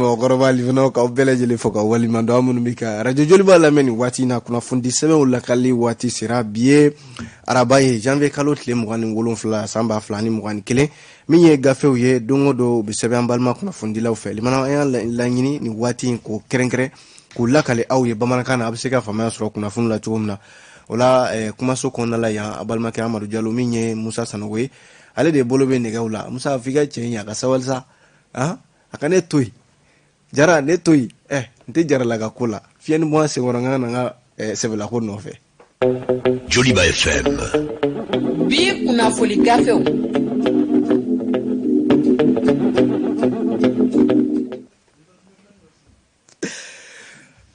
mɔgɔkɔrɔba limanaw, k'aw bɛɛ lajɛlen fo ka waleɲuman dɔn. Aw minnu bɛ ka radio Joliba lamɛn nin waati in na, kunnafoni sɛbɛnw lakali waati sera. Bi ye araba ye, janvier kalo tile 27, san 2021. Min ye gafew ye, don o don u bɛ sɛbɛn an balima kunnafonidilaw fɛ. Limanaw, an y'a laɲini nin waati in k'o kɛrɛnkɛrɛn k'u lakale aw ye bamanankan na, a bɛ se ka faamuya sɔrɔ kunnafoni la cogo min na. O la kumaso kɔnɔna la yan, a balimakɛ Amadu Jalo, min ye Musa Sanogo ye, ale de bolo bɛ nɛgɛw la. Musa, f'i ka cɛ ɲɛ, a ka sabali sa, a ka ne to yen. Jara, ne to yen. N tɛ Jara la ka ko la fiɲɛ ni bɔ an senkɔrɔ, n ka na n ka sɛbɛlako nɔfɛ. Joliba FM. Bi kunnafoni gafew.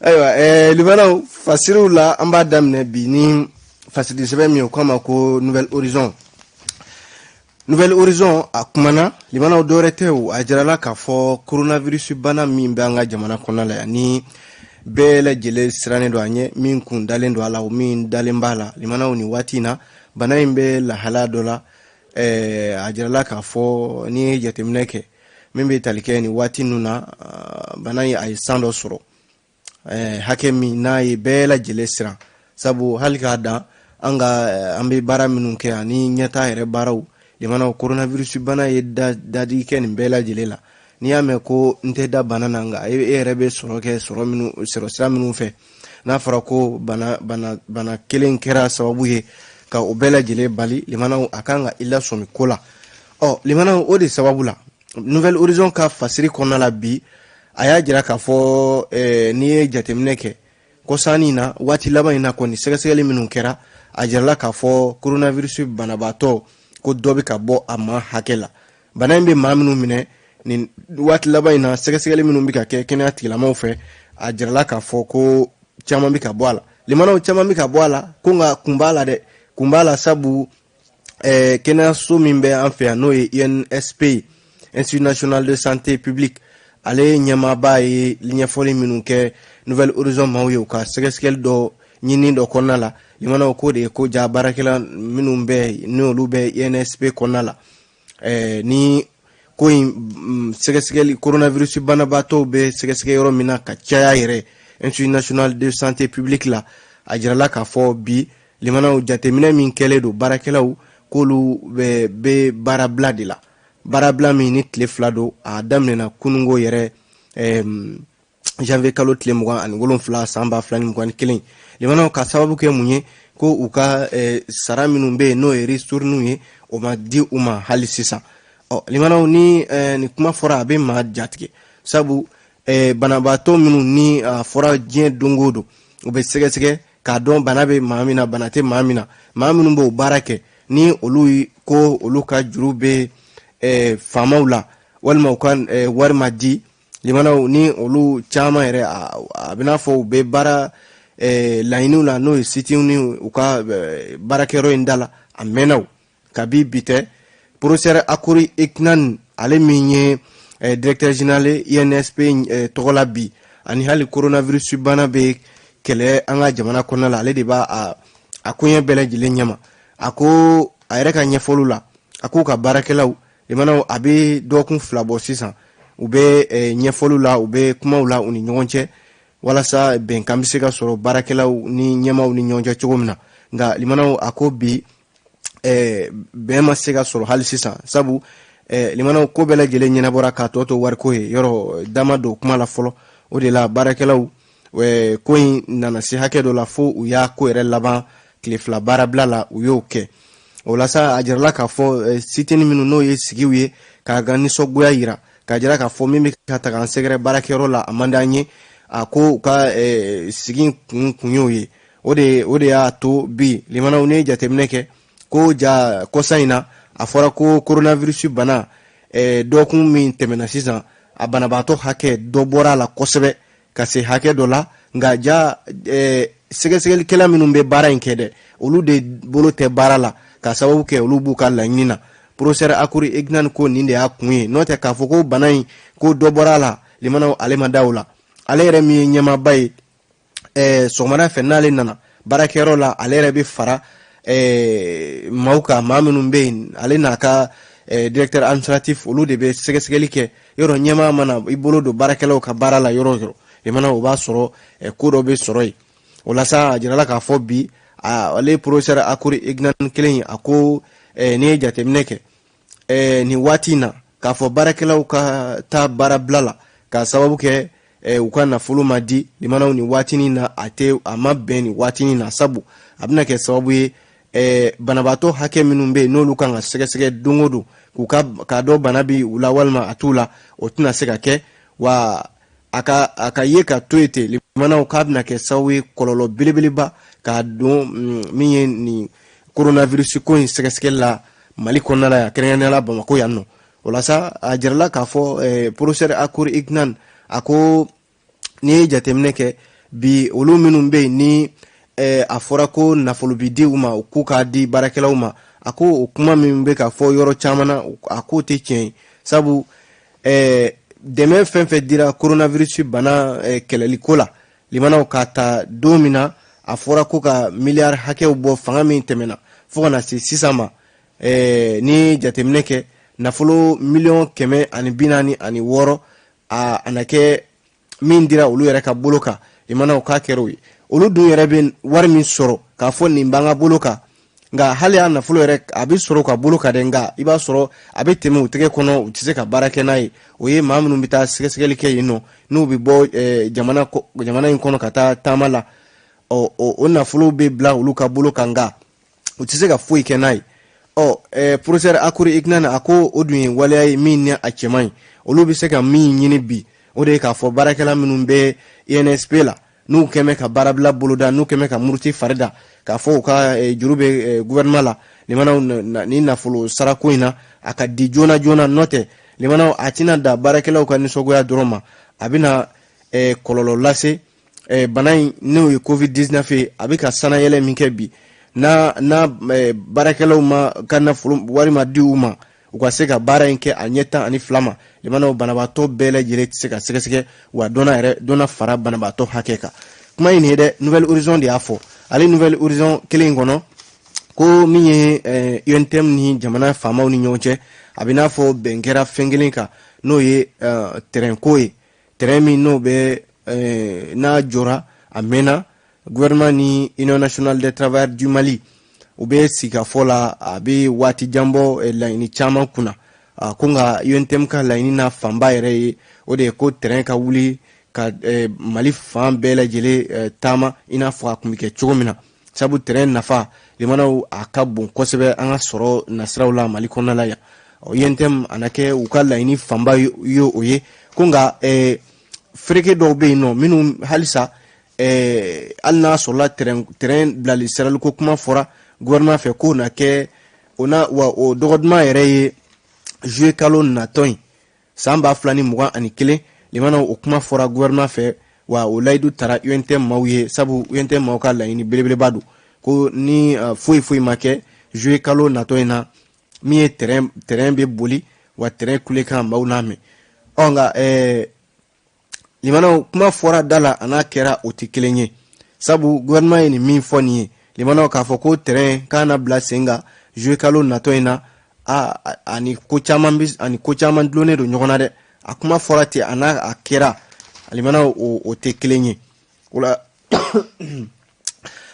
Ayiwa, limanaw, fasiriw la, an b'a daminɛ bi ni fasiri sɛbɛn min ye, o k'a ma ko Nouvel Horizon. Nouvel Horizon a kumana, limanaw, dɔwɛrɛ tɛ o, a jirala k'a fɔ coronavirus bana min bɛ an ka jamana kɔnɔna la yan, ni bɛɛ lajɛlen sirannen don a ɲɛ, min kun dalen don a la, o min dalen b'a la. Limanaw, nin waati in na, bana in bɛ lahalaya dɔ la. A jirala k'a fɔ n'i ye jateminɛ kɛ min bɛ tali kɛ nin waati ninnu na, bana in a ye san dɔ sɔrɔ, hakɛ min n'a ye bɛɛ lajɛlen siran, sabu hali k'a dan an ka an bɛ baara minnu kɛ ani ɲɛtaa yɛrɛ baaraw, limanaw, coronavirus bana ye dadigi kɛ nin bɛɛ lajɛlen la. N'i y'a mɛn ko n tɛ da bana na, nka e yɛrɛ bɛ sɔrɔ kɛ sɔrɔ sira minnu fɛ, n'a fɔra ko bana kelen kɛra sababu ye ka o bɛɛ lajɛlen bali, limanaw, a kan ka i lasɔmi ko la. Ɔ limanaw, o de sababu la, Nouvel Horizon ka fasiri kɔnɔna la bi, a y'a jira k'a fɔ n'i ye jateminɛ kɛ kɔsannin na, waati laban in na kɔni, sɛgɛsɛgɛli minnu kɛra, a jirala k'a fɔ coronavirus banabaatɔ ko dɔ bɛ ka bɔ a ma hakɛ la. Bana in bɛ maa minnu minɛ nin waati laban in na, sɛgɛsɛgɛli minnu bɛ ka kɛ kɛnɛya tigilamaaw fɛ, a jirala k'a fɔ ko caman bɛ ka bɔ a la. Limanaw, caman bɛ ka bɔ a la ko, nka kun b'a la dɛ, kun b'a la, sabu kɛnɛyaso min bɛ an fɛ yan, n'o ye INSP ye, Institut national de santé publique, ale ɲɛmaaba ye ɲɛfɔli minnu kɛ Nouvel Horizon maaw ye u ka sɛgɛsɛgɛli dɔ ɲini dɔ kɔnɔna la, limanaw, k'o de ye ko ja baarakɛla minnu bɛ n'olu bɛ INSP kɔnɔna la, ni ko in sɛgɛsɛgɛli coronavirus banabaatɔw bɛ sɛgɛsɛgɛ yɔrɔ min na ka caya yɛrɛ, Institut national de santé publique la, a jirala k'a fɔ bi, limanaw, jateminɛ min kɛlen don baarakɛlaw k'olu bɛ baarabila de la, baarabila min ni tile 2 don, a daminɛna kunungo yɛrɛ, janvier kalo tile 27, san 2021. Limanaw, ka sababu kɛ mun ye? Ko u ka sara minnu bɛ yen, n'o ye ristournew ye, o ma di u ma hali sisan. Ɔ limanaw, ni nin kuma fɔra, a bɛ maa jatigɛ, sabu banabaatɔ minnu ni a fɔra diɲɛ don o don u bɛ sɛgɛsɛgɛ k'a dɔn bana bɛ maa min na, bana tɛ maa min na, maa minnu b'o baara kɛ, ni olu ko olu ka juru bɛ faamaw la walima u ka wari ma di, limanaw, ni olu caman yɛrɛ, a bɛna fɔ u bɛ baara laɲiniw la, n'o ye sit-in ni u ka baarakɛyɔrɔ in da la, a mɛnna o kabi bi tɛ. Professeur Akori Eknan, ale min ye directeur général INSP tɔgɔ la bi, ani hali coronavirus bana bɛ kɛlɛ an ka jamana kɔnɔna la, ale de b'a a koɲɛ bɛɛ lajɛlen ɲɛma. A ko a yɛrɛ ka ɲɛfɔliw la, a k'u ka baarakɛlaw, limanaw, a bɛ dɔgɔkun 2 bɔ sisan, u bɛ ɲɛfɔliw la, u bɛ kumaw la u ni ɲɔgɔn cɛ, walasa bɛnkan bɛ se ka sɔrɔ baarakɛlaw ni ɲɛmaaw ni ɲɔgɔn cɛ cogo min na. Nka limanaw, a ko bi bɛn ma se ka sɔrɔ hali sisan, sabu limanaw, ko bɛɛ lajɛlen ɲɛnabɔra k'a tɔ to wariko ye, yɔrɔ dama don kuma la fɔlɔ. O de la baarakɛlaw, ko in nana se hakɛ dɔ la fo u y'a ko yɛrɛ laban tile 2 baarabila la, u y'o kɛ. O la sa, a jirala k'a fɔ sit-in minnu, n'o ye sigiw ye k'a ka nisɔngoya yira, k'a jira k'a fɔ min bɛ ka taga an sɛgɛrɛ baarakɛyɔrɔ la, a man d'an ye, a ko u ka sigi kun y'o ye. O de y'a to bi, limanaw, ne ye jateminɛ kɛ ko ja kɔsa in na, a fɔra ko coronavirus bana, dɔgɔkun min tɛmɛna sisan, a banabaatɔ hakɛ dɔ bɔra a la kosɛbɛ ka se hakɛ dɔ la. Nka ja sɛgɛsɛgɛlikɛla minnu bɛ baara in kɛ dɛ, olu de bolo tɛ baara la, ka sababu kɛ olu b'u ka laɲini na. Professeur Akori Egnan ko nin de y'a kun ye, n'o tɛ k'a fɔ ko bana in ko dɔ bɔra a la, limanaw, ale ma da o la. Ale yɛrɛ min ye ɲɛmaaba ye, sɔgɔmada fɛ n'ale nana baarakɛyɔrɔ la, ale yɛrɛ bɛ fara maaw kan, maa minnu bɛ yen, ale n'a ka Directeur administratif, olu de bɛ sɛgɛsɛgɛli kɛ. Yɔrɔ ɲɛmaa mana i bolo don baarakɛlaw ka baara la yɔrɔ o yɔrɔ, limanaw, o b'a sɔrɔ ko dɔ bɛ sɔrɔ yen. O la sa, a jirala k'a fɔ bi, ale professeur Akori Ignan kelen, a ko n'i ye jateminɛ kɛ nin waati in na, k'a fɔ baarakɛlaw ka taa baarabila la k'a sababu kɛ u ka nafolo ma di, limanaw, nin waatinin na, a tɛ a ma bɛn nin waatinin na, sabu a bɛna kɛ sababu ye banabaatɔ hakɛ minnu bɛ yen, n'olu kan ka sɛgɛsɛgɛ don o don k'u ka k'a dɔn bana bɛ u la walima a t'u la, o tɛna se ka kɛ. Wa a ka ye ka to yen ten, limanaw, k'a bɛna kɛ sababu ye kɔlɔlɔ belebeleba k'a don min ye nin coronavirus ko in sɛgɛsɛgɛli la Mali kɔnɔna la yan, kɛrɛnkɛrɛnnenya la Bamakɔ yan nɔ. O la sa, a jirala k'a fɔ professeur Akori Ignan a ko n'i ye jateminɛ kɛ bi, olu minnu bɛ yen ni a fɔra ko nafolo bi di u ma k'u k'a di baarakɛlaw ma, a ko o kuma min bɛ ka fɔ yɔrɔ caman na, a k'o tɛ tiɲɛ ye, sabu dɛmɛ fɛn fɛn dira coronavirus bana kɛlɛli ko la, limanaw, k'a ta don min na a fɔra ko ka miliyari hakɛw bɔ, fanga min tɛmɛna fo ka na se sisan ma, ni jateminɛ kɛ, nafolo miliyɔn 146, a na kɛ min dira olu yɛrɛ ka bolo kan, limanaw, k'a kɛra o ye. Olu dun yɛrɛ bɛ wari min sɔrɔ k'a fɔ nin b'an ka bolo kan, nka hali a nafolo yɛrɛ a bɛ sɔrɔ u ka bolo kan dɛ, nka i b'a sɔrɔ a bɛ tɛmɛ u tɛgɛ kɔnɔ, u tɛ se ka baara kɛ n'a ye. O ye maa minnu bɛ taa sɛgɛsɛgɛli kɛ yen nɔ, n'u bɛ bɔ jamana in kɔnɔ ka taa taama la, ɔ o nafolo bɛ bila olu ka bolo kan, nka u tɛ se ka foyi kɛ n'a ye. Ɔ professeur Akori Ignan a ko o dun ye waleya ye min ni a cɛ man ɲi. Olu bɛ se ka min ɲini bi, o de ye k'a fɔ baarakɛla minnu bɛ INSP la, n'u kɛmɛ ka baarabila boloda, n'u kɛmɛ ka muruti fari da k'a fɔ u ka juru bɛ gouvernement la, limanaw, ni nafolo sarako in na, a ka di joona joona. N'o tɛ, limanaw, a tɛna da baarakɛlaw ka nisɔngoya dɔrɔn ma, a bɛna kɔlɔlɔ lase bana in, n'o ye Covid 19 ye, a bɛ ka sanayɛlɛ min kɛ bi, n'a baarakɛlaw ma ka nafolo wari ma di u ma, u ka se ka baara in kɛ a ɲɛ 12 ma, limanaw, banabaatɔ bɛɛ lajɛlen tɛ se ka sɛgɛsɛgɛ, wa dɔnna yɛrɛ dɔnna fara banabaatɔ hakɛ kan. Kuma in ye dɛ, Nouvel Horizon de y'a fɔ. Ale Nouvel Horizon kelen in kɔnɔ, ko min ye UNTM ni jamana faamaw ni ɲɔgɔn cɛ, a bɛ n'a fɔ bɛn kɛra fɛn kelen kan, n'o ye terrain ko ye, terrain min n'o bɛ n'a jɔra a mɛnna. Gouvernement ni Union nationale des travailleurs du Mali, u bɛ sigikafɔ la, a bɛ waati jan bɔ, laɲini caman kunna. Ko nka UNTM ka laɲini n'a fanba yɛrɛ ye, o de ye ko terrain ka wuli ka Mali fan bɛɛ lajɛlen taama i n'a fɔ a tun bɛ kɛ cogo min na, sabu terrain nafa, limanaw, a ka bon kosɛbɛ an ka sɔrɔ nasiraw la Mali kɔnɔna la yan. UNTM a na kɛ u ka laɲini fanba ye o ye. Ko nka fereke dɔw bɛ yen nɔ minnu halisa, hali n'a sɔrɔla terrain bilali siraliko kuma fɔra gouvernement fɛ, k'o na kɛ o na wa, o dɔgɔduman yɛrɛ ye juillet kalo natɔ in, san 2021, limanaw, o kuma fɔra gouvernement fɛ, wa o layidu tara UNTM maaw ye, sabu UNTM maaw ka laɲini belebeleba don ko ni foyi foyi ma kɛ, juillet kalo natɔ in na, min ye terrain bɛ boli, wa terrain kulekan maaw n'a mɛn. Ɔ nka limanaw, kuma fɔra da la, a n'a kɛra o tɛ kelen ye, sabu gouvernement ye nin min fɔ nin ye, limanaw, k'a fɔ ko terrain k'a na bila sen kan juillet kalo natɔ in na, a ani ko caman bɛ, ani ko caman dulonnen don ɲɔgɔn na dɛ. A kuma fɔra ten, a n'a a kɛra, limanaw, o tɛ kelen ye. O la,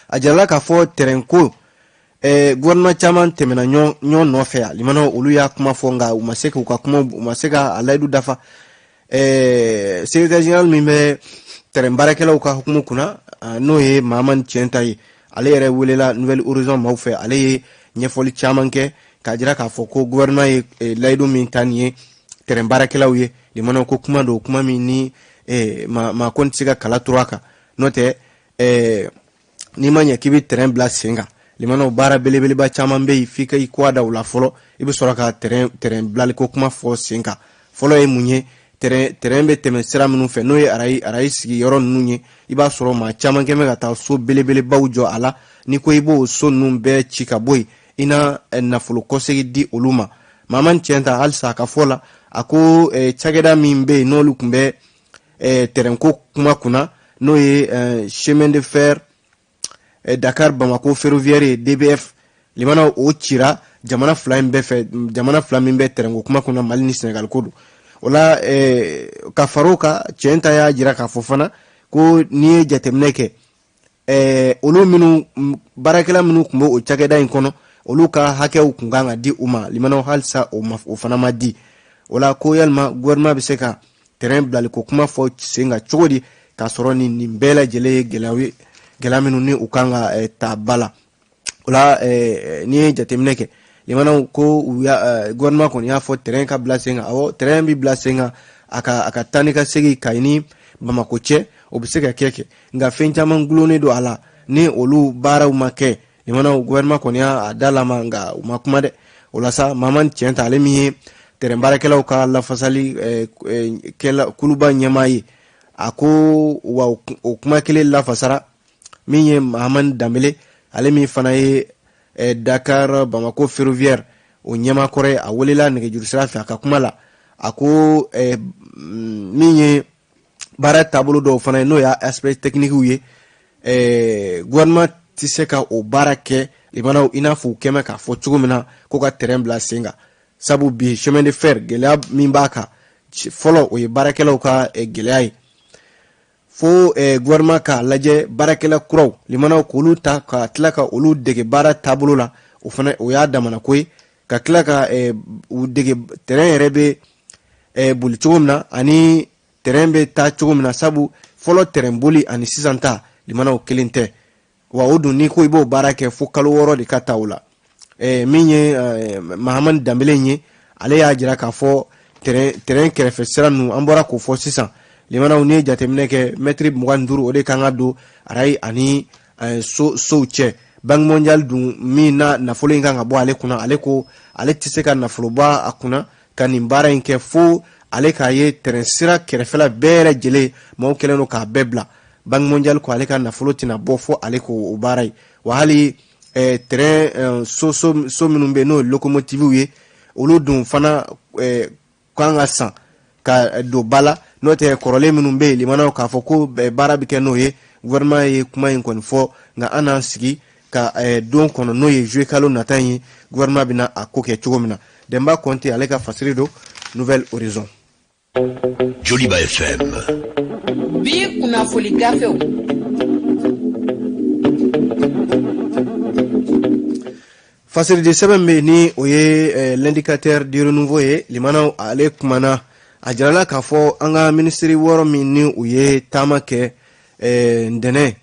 a jirala k'a fɔ terrain ko gouvernement caman tɛmɛna ɲɔgɔn nɔfɛ yan, limanaw, olu y'a kuma fɔ, nka u ma se k'u ka kuma, u ma se ka a layidu dafa. Secrétaire général min bɛ terrain baarakɛlaw ka hukumu kunna, n'o ye Mahamani Tiɲɛta ye, ale yɛrɛ welela Nouvel Horizon maaw fɛ. Ale ye ɲɛfɔli caman kɛ k'a jira k'a fɔ ko gouvernement ye layidu min ta nin ye terrain baarakɛlaw ye, limanaw, ko kuma don, kuma min ni maa kɔni tɛ se ka kala turu a kan. N'o tɛ, n'i ma ɲɛ k'i bɛ terrain bila sen kan, limanaw, baara belebeleba caman bɛ yen f'i ka i kɔ da o la fɔlɔ, i bɛ sɔrɔ ka terrain bilaliko kuma fɔ sen kan. Fɔlɔ ye mun ye? Terrain bɛ tɛmɛ sira minnu fɛ, n'o ye arayi sigiyɔrɔ ninnu ye, i b'a sɔrɔ maa caman kɛn bɛ ka taa so belebelebaw jɔ a la. N'i ko i b'o so ninnu bɛɛ ci ka bɔ yen, i na nafolo kɔsegin di olu ma. Mamani Tiɲɛta halisa a ka fɔ la, a ko cakɛda min bɛ yen, n'olu tun bɛ terrain ko kuma kunna, n'o ye chemin de fer Dakar Bamako ferroviaire ye, DBF, limanaw, o cira jamana fila in bɛɛ fɛ, jamana fila min bɛ tɛrɛnko kuma kunna, Mali ni Senegal ko don. O la, ka far'o kan, Tiɲɛta y'a jira k'a fɔ fana ko n'i ye jateminɛ kɛ, olu minnu baarakɛla minnu tun bɛ o cakɛda in kɔnɔ, olu ka hakɛw tun kan ka di u ma, limanaw, halisa o fana ma di. O la, ko yalima gouvernement bɛ se ka tɛrɛn bilaliko kuma fɔ sen kan cogo di, k'a sɔrɔ ni nin bɛɛ lajɛlen ye gɛlɛyaw ye, gɛlɛya minnu ni u kan ka ta ba la? O la, n'i ye jateminɛ kɛ, limanaw, ko u ya gouvernement kɔni y'a fɔ tɛrɛn ka bila sen kan. Awɔ, tɛrɛn bɛ bila sen kan, a ka taa ni ka segin Kayi ni Bamako cɛ, o bɛ se ka kɛ, nka fɛn caman gulonnen don a la ni olu baaraw ma kɛ. Limanaw, gouvernement kɔni y'a da lama, nka u ma kuma dɛ. O la sa, Mahamani Tiɲɛta, ale min ye tɛrɛn baarakɛlaw ka lafasali kɛla kuluba ɲɛmaa ye, a ko wa o kuma kelen lafasara. Min ye Mahamani Danbele, ale min fana ye Dakar Bamako ferroviaire o ɲɛmaa kɔrɔ ye, a welela nɛgɛjuru sira fɛ. A ka kuma la, a ko min ye baara taabolo dɔw fana ye, n'o y'a aspect technique ye, gouvernement tɛ se ka o baara kɛ, limanaw, i n'a fɔ u kɛmɛ k'a fɔ cogo min na ko ka tɛrɛn bila sen kan. Sabu bi, chemin de fer, gɛlɛya min b'a kan fɔlɔ, o ye baarakɛlaw ka gɛlɛya ye. Fo gouvernement k'a lajɛ baarakɛla kuraw, limanaw, k'olu ta ka tila ka olu dege baara taabolo la, o fana o y'a damana ko ye, ka tila ka u dege tɛrɛn yɛrɛ bɛ boli cogo min na ani tɛrɛn bɛ taa cogo min na. Sabu fɔlɔ tɛrɛn boli ani sisan ta, limanaw, kelen tɛ. Wa o dun, n'i ko i b'o baara kɛ, fo kalo 6 de ka ta o la. Min ye Mahamani Danbele ye, ale y'a jira k'a fɔ tɛrɛn kɛrɛfɛ sira ninnu, an bɔra k'o fɔ sisan, limanaw, n'i ye jateminɛ kɛ, mɛtiri 25, o de kan ka don arayi ani sow cɛ. Banque mondiale dun, min na nafolo in kan ka bɔ ale kunna, ale ko ale tɛ se ka nafolo bɔ a kunna ka nin baara in kɛ fo ale k'a ye tɛrɛn sira kɛrɛfɛla bɛɛ lajɛlen, maaw kɛlen don k'a bɛɛ bila. Banque mondiale ko ale ka nafolo tɛna bɔ fo ale k'o baara ye. Wa hali tɛrɛn so minnu bɛ yen, n'o ye locomotivew ye, olu dun fana kan ka san ka don ba la. N'o tɛ, kɔrɔlen minnu bɛ yen, limanaw, k'a fɔ ko baara bɛ kɛ n'o ye, gouvernement ye kuma in kɔni fɔ, nka an n'an sigi ka don kɔnɔ, n'o ye juillet kalo nata in ye, gouvernement bɛna a ko kɛ cogo min na. Denba Kɔnte, ale ka fasiri don Nouvel Horizon. Joliba FM. Bi kunnafoli gafew. Fasiridi sɛbɛn bɛ ni o ye L'Indicateur du Renouveau ye, limanaw, ale kumana, a jirala k'a fɔ an ka minisiri wɔɔrɔ min ni u ye taama kɛ ntɛnɛn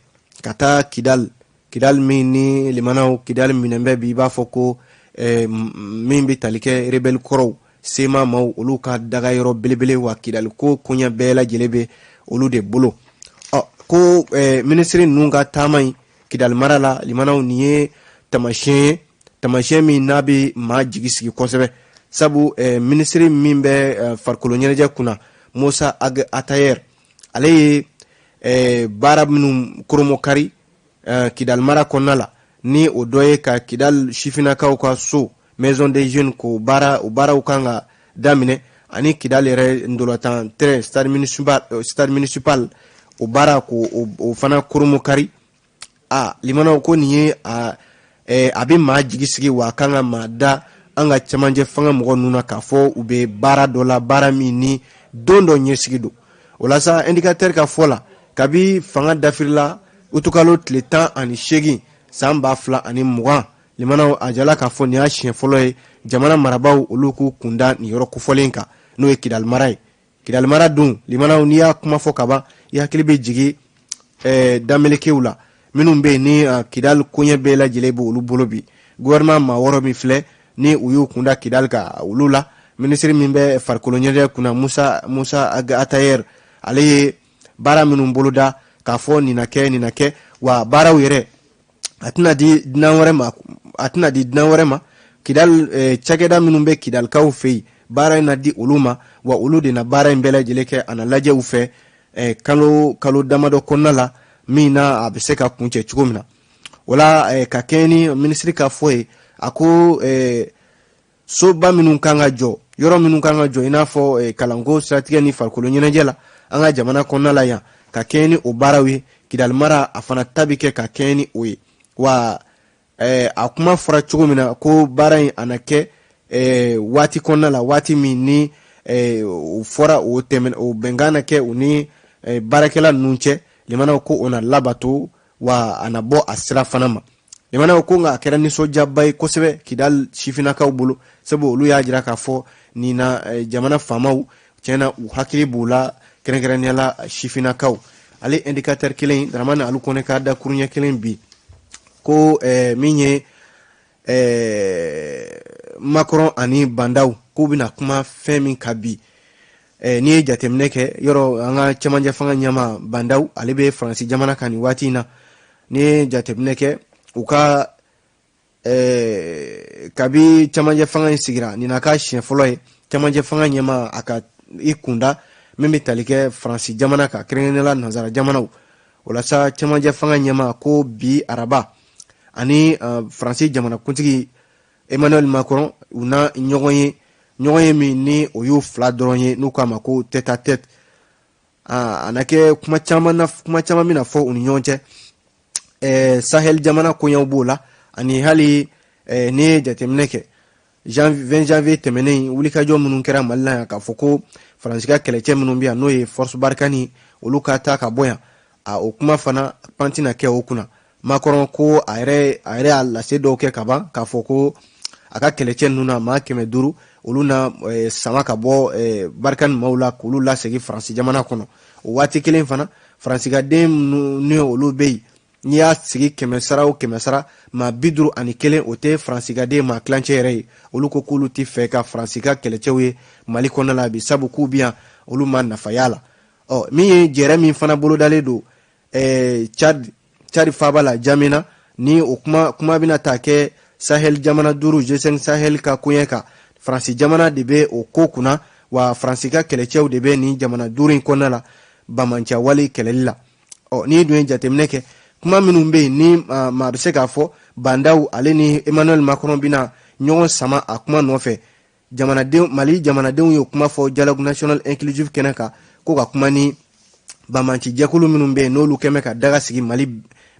ka taa Kidal, Kidal min ni, limanaw, Kidal minɛn bɛ bi, i b'a fɔ ko min bɛ tali kɛ rebelle kɔrɔw, CMA maaw, olu ka daga yɔrɔ belebele. Wa Kidali ko koɲɛ bɛɛ lajɛlen bɛ olu de bolo. Ɔ ko minisiri ninnu ka taama in Kidali mara la, limanaw, nin ye tamasiyɛn ye, tamasiyɛn min n'a bɛ maa jigi sigi kosɛbɛ. Sabu minisiri min bɛ farikolo ɲɛnajɛ kunna, Musa Ag Atayer, ale ye baara minnu koromokari Kidali mara kɔnɔna la, ni o dɔ ye ka Kidali sifinnakaw ka so, maison des jeunes, k'o baara, o baaraw kan ka daminɛ, ani Kidali yɛrɛ ndolatan terrain, stade municipal, stade municipal, o baara k'o o fana koromokari. A limanaw, ko nin ye a bɛ maa jigi sigi, wa a kan ka maa da an ka cɛmancɛ fanga mɔgɔ ninnu na k'a fɔ u bɛ baara dɔ la, baara min ni don dɔ ɲɛsigi don. O la sa, Indicateur ka fɔ la, kabi fanga dafirila utukalo tile 18 san 2020, limanaw, a jala k'a fɔ nin y'a siɲɛ fɔlɔ ye jamana marabaaw olu k'u kunda nin yɔrɔ kofɔlen kan, n'o ye Kidali mara ye. Kidali mara dun, limanaw, n'i y'a kuma fɔ kaban, i hakili bɛ jigin damelekew la minnu bɛ yen ni Kidali koɲɛ bɛɛ lajɛlen bɛ olu bolo bi. Gouvernement maa wɔɔrɔ min filɛ ni u y'u kunda Kidali kan, olu la minisiri min bɛ farikolo ɲɛnajɛ kunna, Musa Atayer, ale ye baara minnu boloda k'a fɔ nin na kɛ, nin na kɛ, wa baaraw yɛrɛ, a tɛna di dunan wɛrɛ ma, a tɛna di dunan wɛrɛ ma. Kidali cakɛda minnu bɛ Kidalikaw fɛ yen, baara in na di olu ma, wa olu de na baara in bɛɛ lajɛlen kɛ. A na lajɛ u fɛ kalo damadɔ kɔnɔna la, min na a bɛ se ka kuncɛ cogo min na. O la, ka kɛɲɛ ni minisiri ka fɔ ye, a ko soba minnu kan ka jɔ, yɔrɔ minnu kan ka jɔ, i n'a fɔ kalanko siratigɛ ni farikolo ɲɛnajɛ la an ka jamana kɔnɔna la yan, ka kɛɲɛ ni o baaraw ye, Kidali mara a fana ta bɛ kɛ ka kɛɲɛ ni o ye. Wa A kuma fɔra cogo min na ko baara in a na kɛ waati kɔnɔna la, waati min ni o fɔra, o tɛmɛ, o bɛnkan na kɛ u ni baarakɛla ninnu cɛ. Limanaw, ko o na labato wa a na bɔ a sira fana ma. Limanaw, ko nka a kɛra nisɔndiyaba ye kosɛbɛ Kidali sifinnakaw bolo, sabu olu y'a jira k'a fɔ nin na jamana faamaw tiɲɛna u hakili b'u la, kɛrɛnkɛrɛnnenya la sifinnakaw. Ale Indicateur kelen, Daramani Alu Kɔnɛ ka dakuruɲɛ kelen bi ko min ye Macron ani Bah N'Daw k'u bɛna kuma fɛn min kan bi. N'i ye jateminɛ kɛ yɔrɔ, an ka cɛmancɛ fanga ɲɛmaa Bah N'Daw, ale bɛ Faransi jamana kan nin waati in na. N'i ye jateminɛ kɛ u ka kabi cɛmancɛ fanga in sigira, nin n'a ka siɲɛ fɔlɔ ye cɛmancɛ fanga ɲɛmaa a ka i kunda min bɛ tali kɛ Faransi jamana kan, kɛrɛnkɛrɛnnenya la nansara jamanaw. O la sa, cɛmancɛ fanga ɲɛmaa ko bi araba ani Faransi jamanakuntigi Emmanuel Macron u na ɲɔgɔn ye, ɲɔgɔn ye min ni o y'u fila dɔrɔn ye, n'u k'a ma ko tête à tête. A na kɛ kuma caman na, kuma caman bɛna fɔ u ni ɲɔgɔn cɛ. Sahel jamana koɲɛw b'o la, ani hali n'i ye jateminɛ kɛ 20 janvier tɛmɛnen, wulikajɔ minnu kɛra Mali la yan, k'a fɔ ko Faransi ka kɛlɛcɛ minnu bɛ yan, n'o ye Force Barkhane, olu ka taa ka bɔ yan, a o kuma fana pan tɛna kɛ o kunna. Macron ko a yɛrɛ y'a lase dɔw kɛ ka ban k'a fɔ ko a ka kɛlɛcɛ ninnu na maa 500, olu na sama ka bɔ Barkhane maaw la k'olu lasegin Faransi jamana kɔnɔ. O waati kelen fana, Faransi ka den minnu ni olu bɛ yen, n'i y'a sigi 100 sara o 100 sara, maa 51, o tɛ Faransi ka den maa tilancɛ yɛrɛ ye, olu ko k'olu tɛ fɛ ka Faransi ka kɛlɛcɛw ye Mali kɔnɔna la bi, sabu k'u bɛ yan, olu ma nafa y'a la. Ɔ min ye jɛrɛ min fana bolodalen don Tchad faaba la Jamina, ni o kuma bɛna taa kɛ Sahel jamana duuru, G5 Sahel ka koɲɛ kan, Faransi jamana de bɛ o ko kunna, wa Faransi ka kɛlɛcɛw de bɛ nin jamana duuru in kɔnɔna la bamanciya wale kɛlɛli la. Ɔ n'i dun ye jateminɛ kɛ, kuma minnu bɛ yen ni maa bɛ se k'a fɔ Bah N'Daw ale ni Emmanuel Macron bɛna ɲɔgɔn sama a kuma nɔfɛ, jamanadenw, Mali jamanadenw ye kuma fɔ dialogue national inclusif kɛnɛ kan ko ka kuma ni banbanci jɛkulu minnu bɛ yen, n'olu kɛn bɛ ka daga sigi Mali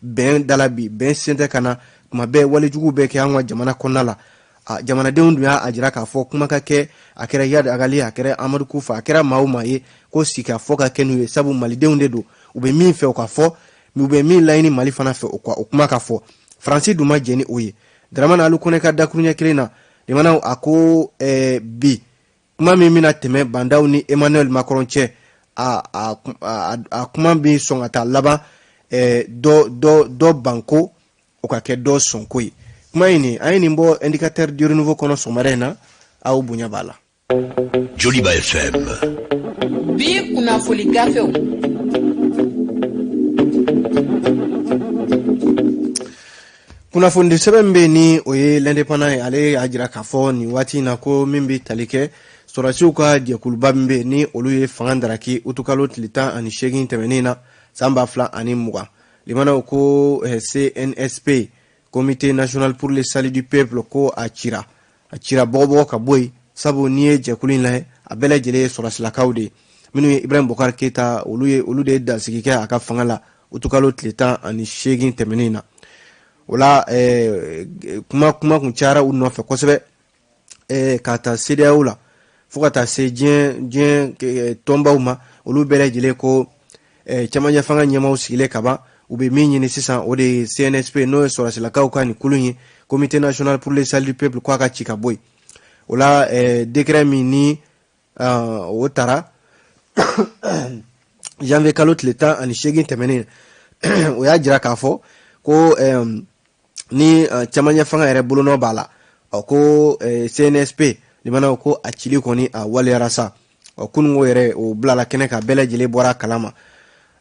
bɛn da la bi, bɛn sen tɛ ka na, kuma bɛɛ walejugu bɛ kɛ an ka jamana kɔnɔna la. A jamanadenw dun y'a jira k'a fɔ kuma ka kɛ, a kɛra Iyad Ag Ghali, a kɛra Amadu Kufa, a kɛra maa o maa ye, ko sigikafɔ ka kɛ n'u ye, sabu malidenw de don, u bɛ min fɛ o ka fɔ, u bɛ min laɲini Mali fana fɛ, o kuma ka fɔ. Faransi dun ma jɛn ni o ye. Daramani Alu Kɔnɛ ka dakuruɲɛ kelen na, limanaw, a ko bi kuma min bɛna tɛmɛ Bah N'Daw ni Emmanuel Macron cɛ, a kuma bɛ sɔn ka taa laban dɔ banko, o ka kɛ dɔ sɔnko ye. Kuma in nin, an ye nin bɔ Indicateur du Renouveau kɔnɔ sɔgɔmada in na. Aw bonya b'a la. Joliba FM. Bi kunnafoli gafew. Kunnafonidi sɛbɛn min bɛ yen ni o ye L'Indépendant ye, ale y'a jira k'a fɔ nin waati in na ko min bɛ tali kɛ sɔrɔdasiw ka jɛkuluba min bɛ yen ni olu ye fanga daraki utukalo tile 18 tɛmɛnen na san 2020, limanaw, ko CNSP, Comité national pour le salut du peuple, ko a cira, a cira bɔgɔbɔgɔ ka bɔ yen, sabu n'i ye jɛkulu in lajɛ, a bɛɛ lajɛlen ye sɔrɔdasilakaw de ye minnu ye Ibrahim Boubacar Keita, olu ye olu de ye dansigi kɛ a ka fanga la utukalo tile 18 tɛmɛnen na. O la kuma kun cayara u nɔfɛ kosɛbɛ, ka taa CEDEAO la fo ka taa se diɲɛ tɔnbaw ma. Olu bɛɛ lajɛlen ko cɛmancɛ fanga ɲɛmaaw sigilen ka ban, u bɛ min ɲini sisan, o de ye CNSP, n'o ye sɔrɔdasilakaw ka nin kulu ye, Comité national pour le salut du peuple, ko a ka ci ka bɔ yen. O la décret min ni o taara janvier kalo tile 18 tɛmɛnen, o y'a jira k'a fɔ ko ni cɛmancɛ fanga yɛrɛ bolonɔ b'a la, ɔ ko CNSP, limanaw, ko a cili kɔni a waleyara sa. Ɔ kununko yɛrɛ, o bilala kɛnɛ kan, bɛɛ lajɛlen bɔra a kalama.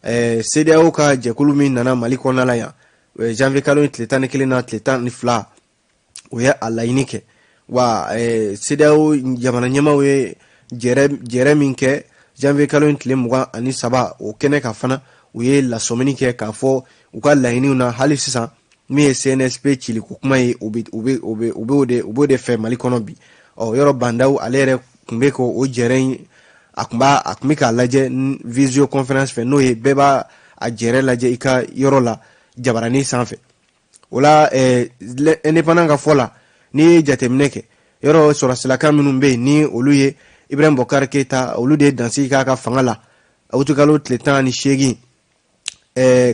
CEDEAO ka jɛkulu min nana Mali kɔnɔna la yan janvier kalo in tile 11 na, tile 12, o ye a laɲini kɛ wa CEDEAO jamana ɲɛmaaw ye jɛrɛ min kɛ janvier kalo in tile 23, o kɛnɛ kan fana, u ye lasɔmini kɛ k'a fɔ u ka laɲiniw na hali sisan, min ye CNSP ciliko kuma ye, u bɛ u bɛ u bɛ u b'o de u b'o de fɛ Mali kɔnɔ bi. Ɔ yɔrɔ Bah N'Daw, ale yɛrɛ tun bɛ k'o jɛrɛ in, a tun bɛ k'a lajɛ visio conférence fɛ, n'o ye bɛɛ b'a a jɛrɛ lajɛ i ka yɔrɔ la jabaranin sanfɛ. O la, Indépendant ka fɔ la, n'i ye jateminɛ kɛ, yɔrɔ sɔrɔsilaka minnu bɛ yen, ni olu ye Ibrahim Boubacar Keita, olu de ye dansigi k'a ka fanga la awutukalo tile 18,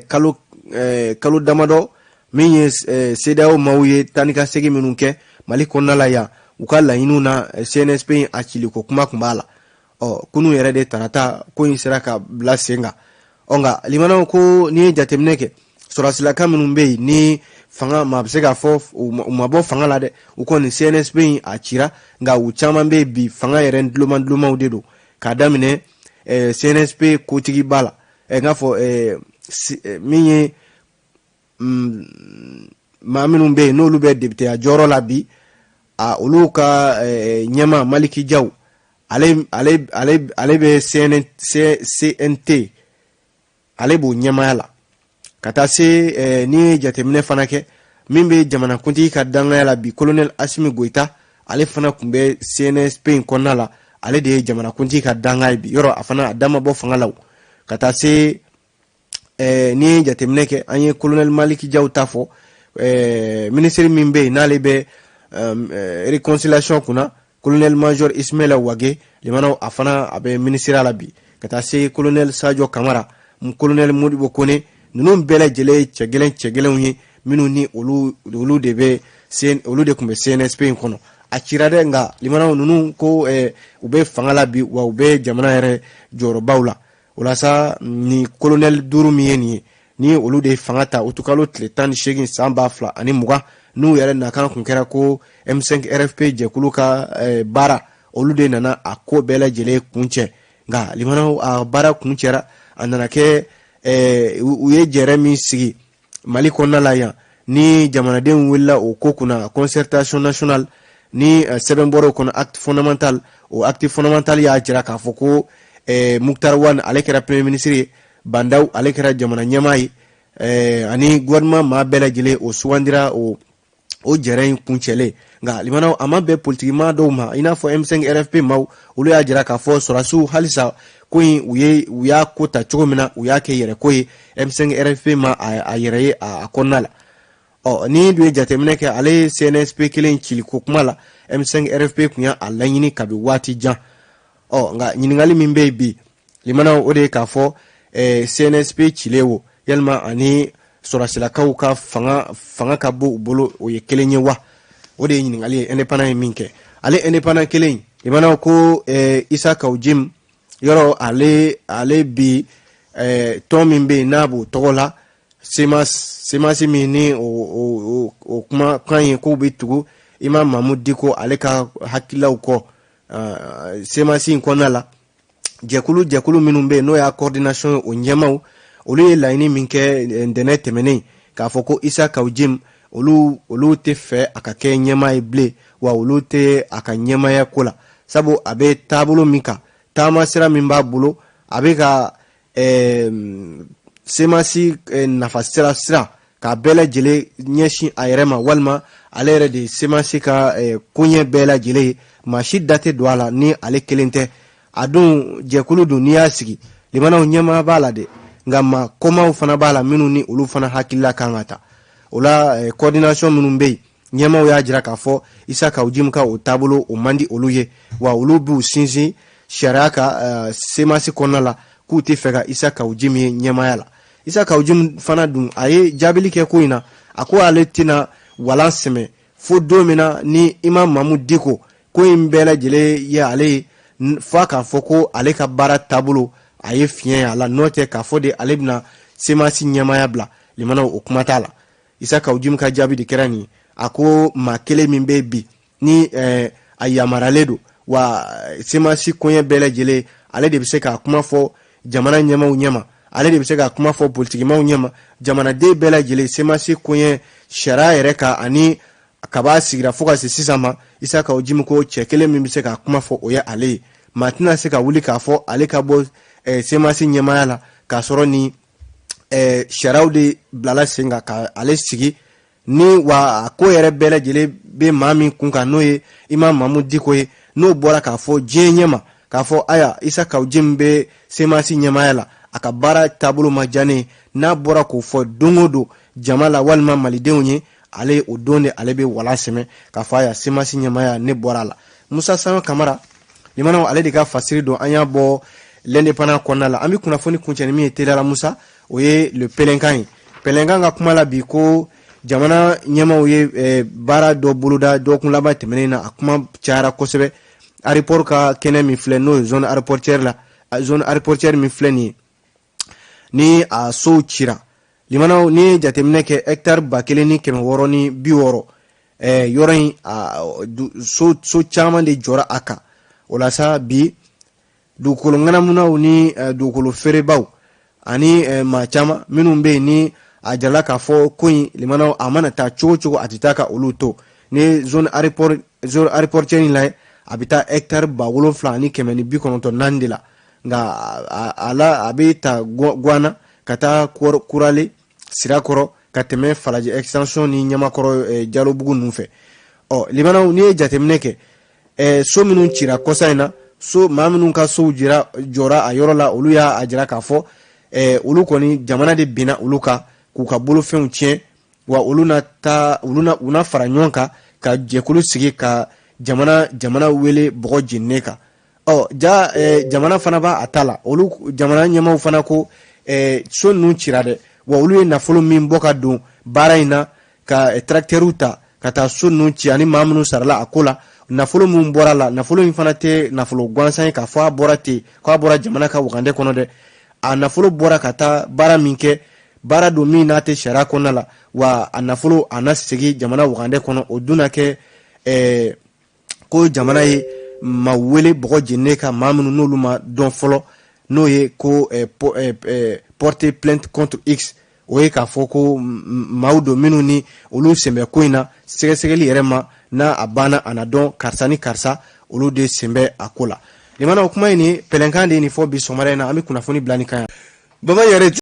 kalo damadɔ min ye CEDEAO maaw ye taa ni ka segin minnu kɛ Mali kɔnɔna la yan, u ka laɲiniw na, CNSP in a ciliko kuma tun b'a la. Ɔ kunun yɛrɛ de, tarata, ko in sera ka bila sen kan. Ɔ nka limanaw ko n'i ye jateminɛ kɛ, sɔrɔsilaka minnu bɛ yen ni fanga maa bɛ se k'a fɔ u ma bɔ fanga la dɛ, u kɔni CNSP in a cira, nka u caman bɛ yen bi, fanga yɛrɛ duloman dulomaw de don, k'a daminɛ CNSP kotigiba la, n k'a fɔ min ye maa minnu bɛ yen n'olu bɛ depiteya jɔyɔrɔ la bi, a olu ka ɲɛmaa Maliki Jaw, ale bɛ CNT, ale b'o ɲɛmaaya la, ka taa se n'i ye jateminɛ fana kɛ, min bɛ jamanakuntigi ka dangaya la bi, colonel Asimi Goyita, ale fana tun bɛ CNSP in kɔnɔna la, ale de ye jamanakuntigi ka danga ye bi. Yɔrɔ a fana a da ma bɔ fanga la. Ka taa se n'i ye jateminɛ kɛ, an ye colonel Maliki Jaw ta fɔ, minisiri min bɛ yen n'ale bɛ réconciliation kunna, colonel major Ismaila Wage, limanaw, a fana a bɛ minisiriya la bi, ka taa se colonel Sadio Kamara, colonel Modibo Kone, ninnu bɛɛ lajɛlen ye cɛ gɛlɛn cɛ gɛlɛnw ye minnu ni olu de bɛ olu de tun bɛ CNSP in kɔnɔ. A cira dɛ, nka limanaw, ninnu ko u bɛ fanga la bi, wa u bɛ jamana yɛrɛ jɔyɔrɔbaw la. O la sa, ni colonel duuru min ye nin ye, ni olu de ye fanga ta utukalo tile 18 san 2020, n'u yɛrɛ nakan kun kɛra ko M5 RFP jɛkulu ka baara, olu de nana a ko bɛɛ lajɛlen kuncɛ. Nka limanaw, a baara kuncɛra, a nana kɛ u ye jɛrɛ min sigi Mali kɔnɔna la yan, ni jamanadenw wulila o ko kunna, concertation nationale, ni sɛbɛn bɔra o kɔnɔ, acte fondamental. O acte fondamental y'a jira k'a fɔ ko Moctar Ouane, ale kɛra premier ministre ye, Bah N'Daw, ale kɛra jamana ɲɛmaa ye, ani gouvernement maa bɛɛ lajɛlen, o sugandira o jɛrɛ in kuncɛlen. Nka limanaw, a ma bɛn politikimaa dɔw ma, i n'a fɔ M5 RFP maaw. Olu y'a jira k'a fɔ sɔrɔdasiw halisa ko in, u ye u y'a ko ta cogo min na, u y'a kɛ yɛrɛ ko ye. M5 RFP ma a yɛrɛ ye a kɔnɔna la. Ɔ ni dun ye jateminɛ kɛ, ale ye CNSP kelen ciliko kuma la, M5 RFP tun y'a laɲini kabi waati jan. Ɔ nka ɲininkali min bɛ yen bi, limanaw, o de ye k'a fɔ CNSP cilen o, yalima ani sɔrɔsilakaw ka fanga ka bɔ u bolo, o ye kelen ye wa? O de ye ɲininkali ye Indépendant ye min kɛ. Ale Indépendant kelen, limanaw, ko Issa Kaou Djim, yɔrɔ ale bi tɔn min bɛ yen n'a b'o tɔgɔ la CMAS, CMAS min ni o kuma kan ye k'o bɛ tugu Imam Mahmoud Dicko, ale ka hakililaw kɔ. CMAS in kɔnɔna la, jɛkulu minnu bɛ yen n'o y'a coordination ye, o ɲɛmaw, olu ye laɲini min kɛ ntɛnɛn tɛmɛnen, k'a fɔ ko Issa Kaou Djim, olu tɛ fɛ a ka kɛ ɲɛmaa ye bilen, wa olu tɛ a ka ɲɛmaaya ko la, sabu a bɛ taabolo min kan, taama sira min b'a bolo, a bɛ ka CMAS nafa sira k'a bɛɛ lajɛlen ɲɛsin a yɛrɛ ma, walima ale yɛrɛ de ye CMAS ka koɲɛ bɛɛ lajɛlen ye, maa si da tɛ don a la ni ale kelen tɛ. A dun jɛkulu dun, n'i y'a sigi, limanaw, ɲɛmaa b'a la dɛ, nka maa kɔmaw fana b'a la minnu ni olu fana hakilila kan ka ta. O la, coordination minnu bɛ yen, ɲɛmaaw y'a jira k'a fɔ Issa Kaou Djim ka o taabolo, o man di olu ye, wa olu b'u sinsin sariya ka CMAS kɔnɔna la, k'u tɛ fɛ ka Issa Kaou Djim ye ɲɛmaaya la. Issa Kaou Djim fana dun, a ye jaabili kɛ ko in na. A ko ale tɛna walan sɛmɛ fo don min na ni Imam Mahmoud Dicko ko in bɛɛ lajɛlen ye ale ye, f'a k'a fɔ ko ale ka baara taabolo, a ye fiɲɛ ye a la. N'o tɛ, k'a fɔ de ale bɛna CMAS ɲɛmaaya bila, limanaw, o kuma t'a la. Issa Kaou Djim ka jaabi de kɛra nin ye. A ko maa kelen min bɛ bi ni a yamaralen don wa CMAS koɲɛ bɛɛ lajɛlen, ale de bɛ se k'a kuma fɔ jamana ɲɛmaw ɲɛma, ale de bɛ se k'a kuma fɔ politikimaw ɲɛma, jamanaden bɛɛ lajɛlen, CMAS koɲɛ sariya yɛrɛ kan, ani kaba sigira fo ka se sisan ma, Issa Kaou Djim ko cɛ kelen min bɛ se k'a kuma fɔ, o ye ale ye. Maa tɛna se ka wuli k'a fɔ ale ka bɔ CMAS ɲɛmaaya la k'a sɔrɔ ni sariyaw de bilala sen kan ka ale sigi ni wa a ko yɛrɛ bɛɛ lajɛlen bɛ maa min kun kan, n'o ye Imam Mahmoud Dicko ye, n'o bɔra k'a fɔ diɲɛ ɲɛma k'a fɔ aya, Issa Kaou Djim bɛ CMAS ɲɛmaaya la, A ka baara taabolo ma diya ne ye. N'a bɔra k'o fɔ don o don jama la walima malidenw ye, ale o don de ale bɛ wala sɛmɛ k'a fɔ aya CMAS ɲɛmaaya, ne bɔra a la. Musa Saɲɔ Kamara, limanaw, ale de ka fasiri don, an y'a bɔ L'Indépendant kɔnɔna la. An bɛ kunnafoni kuncɛ ni min ye teliya la, Musa, o ye Le Pɛlɛnkan ye. Pɛlɛnkan ka kuma la bi ko jamana ɲɛmaw ye baara dɔ boloda dɔgɔkun laban tɛmɛnen na. A kuma cayara kosɛbɛ. Aéroport ka kɛnɛ min filɛ, n'o ye zone aéroportuaire la, zone aéroportuaire min filɛ nin ye, ni a sow cira, limanaw, n'i ye jateminɛ kɛ, hectare 1660, yɔrɔ in so caman de jɔra a kan. O la sa, bi dugukolo ŋanamunaw ni dugukolo feerebaw ani maa caman minnu bɛ yen, ni a jirala k'a fɔ ko in, limanaw, a mana taa cogo cogo, a tɛ taa ka olu to. Ni zone aéroport, zone aéroportuaire in lajɛ, a bɛ taa hectare 7194 de la. Nka a la, a bɛ ta Guana ka taa Kurale Sirakɔrɔ, ka tɛmɛ Falajɛ Extension ni Ɲamakɔrɔ, Jalobugu ninnu fɛ. Ɔ limanaw, n'i ye jateminɛ kɛ, so minnu cira kɔsa in na, so maa minnu ka sow jira jɔra a yɔrɔ la, olu y'a jira k'a fɔ olu kɔni, jamana de binna olu kan k'u ka bolofɛnw tiɲɛ. Wa olu na taa, olu na u na fara ɲɔgɔn kan ka jɛkulu sigi ka jamana wele bɔgɔ jeninen kan. Ɔ ja jamana fana b'a a ta la. Olu jamana ɲɛmaaw fana ko so ninnu cira dɛ, wa olu ye nafolo min bɔ ka don baara in na, ka tracteurs ta ka taa so ninnu ci, ani maa minnu sarala a ko la, nafolo min bɔra la, nafolo in fana tɛ nafolo gansan ye k'a fɔ a bɔra ten, k'a bɔra jamana ka wagandɛ kɔnɔ dɛ. A nafolo bɔra ka taa baara min kɛ, baara don min n'a tɛ sariya kɔnɔna la, wa a nafolo a na segin jamana wagandɛ kɔnɔ. O dun na kɛ ko jamana ye maa wele bɔgɔ jeninen kan, maa minnu n'olu ma dɔn fɔlɔ, n'o ye ko porter plainte contre X. O ye k'a fɔ ko maaw don minnu ni olu sen bɛ ko in na. Sɛgɛsɛgɛli yɛrɛ ma n'a a banna, a na dɔn karisa ni karisa, olu de sen bɛ a ko la. Limana, o kuma in ni pɛlɛnkan de ye nin fɔ bi sɔgɔmada in na. An bɛ kunnafoni bila nin kan yan. Baba yɛrɛ.